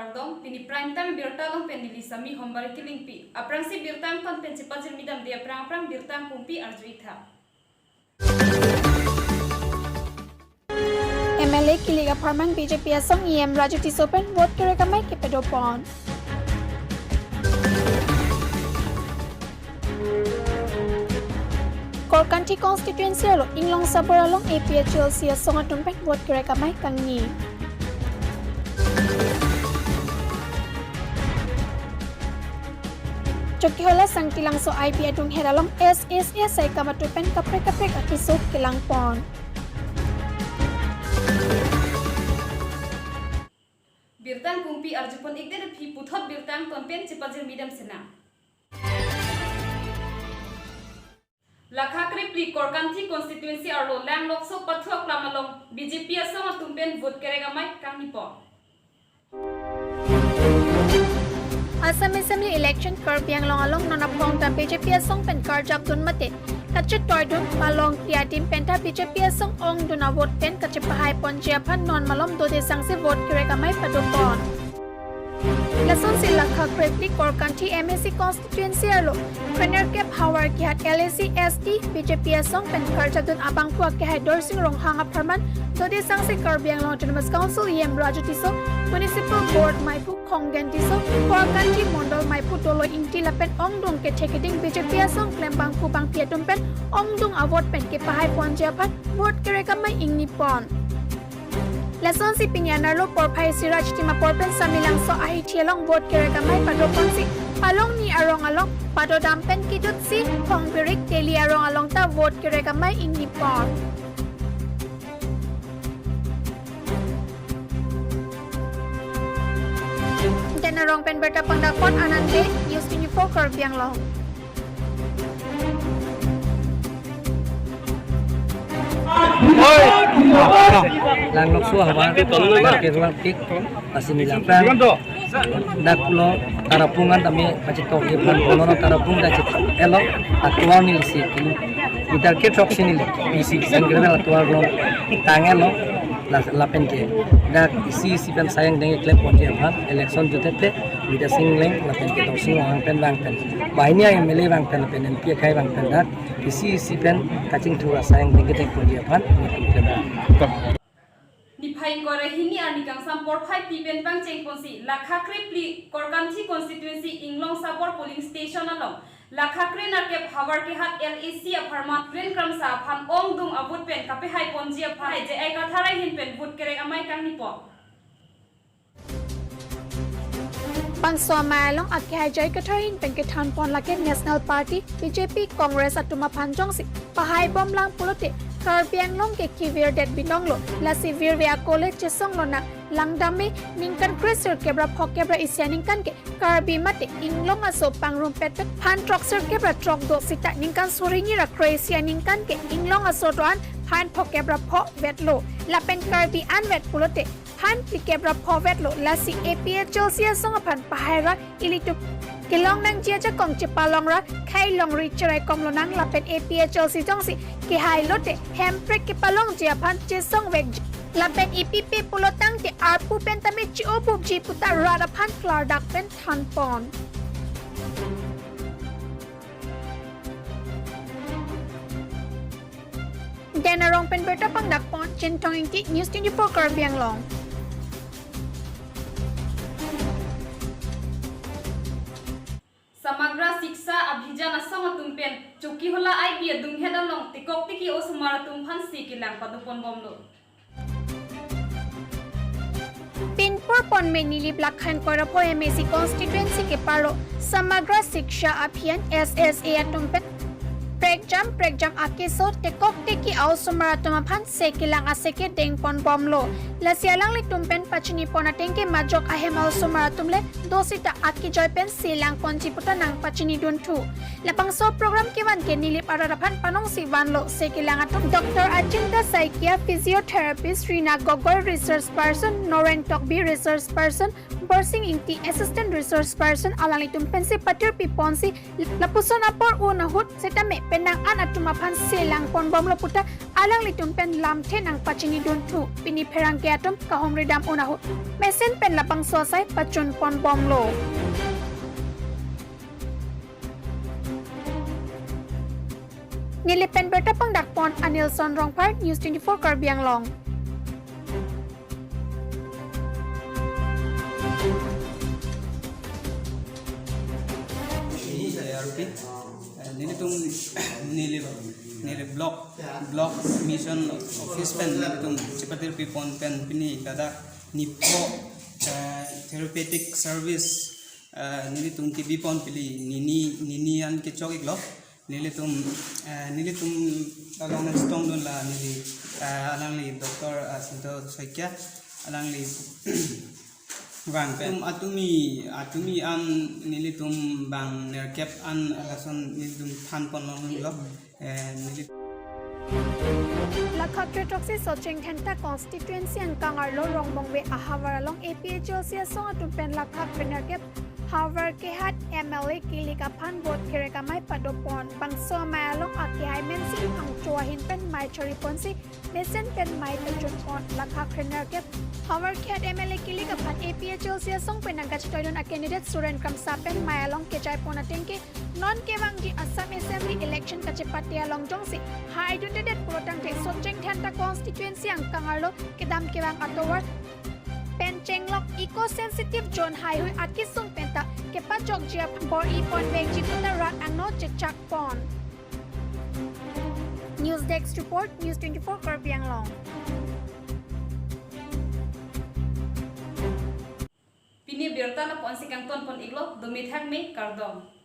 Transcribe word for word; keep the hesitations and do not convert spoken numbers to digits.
Kardom, pini Prime Time birta along pen neli Sami Hombari Kilingpi. Aphrangsi birta angton pen chepajirmi damde aphrang aphrang birta angpungpi arju-ik tha. M L A kilik apharman B J P asong E M Raju Tisso pen vote kerek amei kepadopon. Korkanthi constituency arlo Inglong Sabor along A P H L C asong atum pen vote kerek amei kangni. Chokihola Sangtilangso I B adunghet along S S A saikam atum pen kaprek kaprek akeso kelangpon. Birta angpungpi arjupon-ikdet aphi puthot birta angton pen chepajirmi dam sinang. Lakha krephli Korkanthi constituency arlo Langlokso Pathu aklam along B J P asong atum pen vote kerek amei kangnipon. Assam Assembly election Karbi Anglong along non aphong ta B J P asong pen karjapdun mate kachetoidun palong ti adim penta B J P asong ongdun avote pen kachepahaiponji aphan non malom dode sangse vote kerek amei padopon. Lasonsi Lakha krephli Korkanthi M A C constituency arlo krenerkep havar kihat L A C S T B J P asong pen karjapdun abangphu akehai Dorsing Ronghang apharman dode sangse Karbi Anglong Autonomous Council E M Raju Tisso, Municipal Board maiphu Khonggen Tisso, Korkanthi Mondol maiphu Doloi Ingti lapen ongdung kethe keding B J P asong klembangphu bangpi atum pen ongdung avote pen kepahaiponji aphan vote kerek amei ingnipon. Lasonsi pini anerlo porphai isi ra chitim apor pen Samelangso ahithi along vote kerek amei padoponsi palong ni arong along padodam pen kejutsi Khongbirik Teli arong along ta vote kerek amei ingnipon. Jan arong pen birta pangdakpon, Anand Bey, News twenty-four Karbi Anglong. Langlokso havar, Karbi Anglong tik, pasi nila pang. Dak pulo tarapung an tame pachetoji aphan, pulo no tarapung dak chetelo, atovar neli isi, meter kethroksi neli isi, sangkir atovar lo tanglo, la, lapen ke dak isi isi pen sayang deng klemponji aphan, election jutete Bidya Sing Engleng lapen ke Dorsing Ronghang pen vang pen, banghini M L A vang pen, lapen M P akhai vang pen dak isi isi pen kachingthur asayang deng kedengponji aphan nelitum klem. Niphai ingkoi ra hini arni kangsam porphai pi pen pangchengponsi Lakha krephli Korkanthi constituency Inglong Sabor polling station along Lakha krenerkep havar kihat L A C apharman krenkramsa aphan ongdung avote pen kapehaiponji aphan J I Kathar ahin pen vote kerek amei kangnipon. Bangso amei along akehai J I Kathar ahin pen kethanpon lake National Party, B J P, Congress atum aphan jongsi pahaibomlang pulote Karbi Anglong ke kevirdet binonglo, lasi virve akole chesong lonang, langdam me. Ningkan kre sirkep ra phokep ra isi aningkan ke Karbi mate Inglong aso pangrumpet pen phan throksir kep ra throkdo sita ningkan suri hini ra kre isi aningkan ke Inglong aso do-an phan phokep ra pho vetlo, lapen Karbi anvet pulote phan phlikep ra pho vetlo, lasi A P H L C asong aphan pahai ra ilitum kelong nangji ajakong chepalong ra khai longri cheraikom lonang, lapen A P H L C jongsi kehai lote hemprek kepalongji aphan chesong vekji, lapen ipi pe pulo tangte arpu pen tame chi-o bupji puta rat aphan klardak pen thanpon. Jan arong pen birta pangdakpon, Chinthong Ingti, News twenty-four Karbi Anglong. Samagra Shiksha Abhiyan asong atum pen Chokihola I B adunghet along tekok teki osomar atum aphan si kelang padoponbomlo. Pinpur ponme Nilip Lakha ingkoi ra pho M A C constituency keparlo Samagra Shiksha Abhiyan, S S A atum pen prekjam prekjam akeso tekok teki a-osomar atum aphan se kelang ase kedengponbomlo. Lasi alanglitum pen pachinipon ateng ke majok ahem a-osomar atum le do sita akejoi pen se langponji puta nangpachinidunthu. Labangso program kevan ke Nilip arat aphan panongsi vanlo se kelang atum Doctor Achinta Saikia, physiotherapist, Rina Gogoi, research person, Noren Tokbi, research person, Borsing Ingti, assistant research person, alanglitum pensi patirpiponsi lapuson apor un ahut setame penang an atum aphan se langponbomlo puta alanglitum pen lamthe nangpachinidunthu, pini pherangke atum kahumridam un ahut mesen pen labangso asai pachunponbomlo. Neli pen birta pangdakpon Anilson Rongphar, News twenty-four Karbi Anglong. Ini A R P, eh, nelitum, neli, neli block, block mission office pen nelitum chepatir pipon pen pini kada nipho, eh, therapeutic service, eh, nelitum kibipon pili nini, nini an kechok iklo. Nelitum, eh, nelitum along nangchetongdun la neli, eh, alangli Doctor, eh, Santosh Saikia, alangli vang pen. Atum atumi, atumi an nelitum bang nerkep an lason nelitum thanponlonglo, eh, neli Lakha kre throksi Socheng Dhenta constituency angkang arlo Rongmongve ahavar along A P H L C asong atum pen lakha kre nerkep havar kehat M L A kilik aphan vote kerek amei padopon. Bangso amei along akehai Mensing Phangcho ahin pen mei chariponsi mesen pen mei pachunpon. Lakha kre nerkep havar kehat M L A kilik aphan A P H L C asong pen nangkachetoidun a candidate Suren Kramsa pen mei along kejaipon ateng ke non kevangji Assam Assembly election kachepate along jongsi haidundedet pulotangte Socheng Dhenta constituency angkang arlo kedam kevang atovar pen chenglok eco sensitive zone haihui akesung penta kepajokji aphan bor-iponvekji puta rat angno chechakpon. News Desk Report, News twenty-four Karbi Anglong. Pini birta lapu-ansi kangtonpon iklo, dome thakme, kardom.